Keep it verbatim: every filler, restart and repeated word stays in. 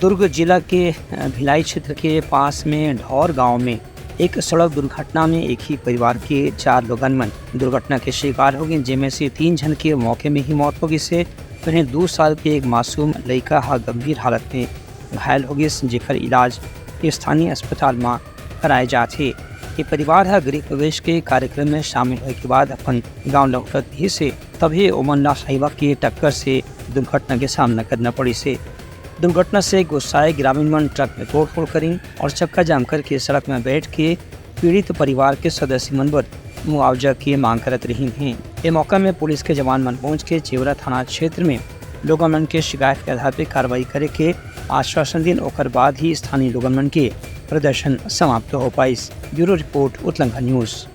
दुर्ग जिला के, अ, भिलाई क्षेत्र के पास में ढौर गांव में एक सड़क दुर्घटना में एक ही परिवार के चार लोगन मन दुर्घटना के शिकार हो गए, जेमे से तीन झन के मौके में ही मौत हो गई से। वहीं दो साल के एक मासूम लइका हा गंभीर हालत में घायल हो गए, जेकर इलाज स्थानीय अस्पताल में कराए जात हे। ये परिवार हा गृह प्रवेश के कार्यक्रम में शामिल होए के बाद अपन गांव लौटत ही से, तभी ओमन ला हाईवा के टक्कर से दुर्घटना के सामना करना पड़ी से। दुर्घटना से गुस्साए ग्रामीण मन ट्रक में तोड़फोड़ करिन और चक्का जाम करके सड़क में बैठ के पीड़ित परिवार के सदस्य मन बर मुआवजा के मांग करत रहिन हे। ए मौका में पुलिस के जवान मन पहुंच के जेवरा थाना क्षेत्र में लोगन मन के शिकायत के आधार पर कार्रवाई करे के आश्वासन दिन, ओकर बाद ही स्थानीय लोगन मन के प्रदर्शन समाप्त हो पाइस। Bureau report, Utlangha news.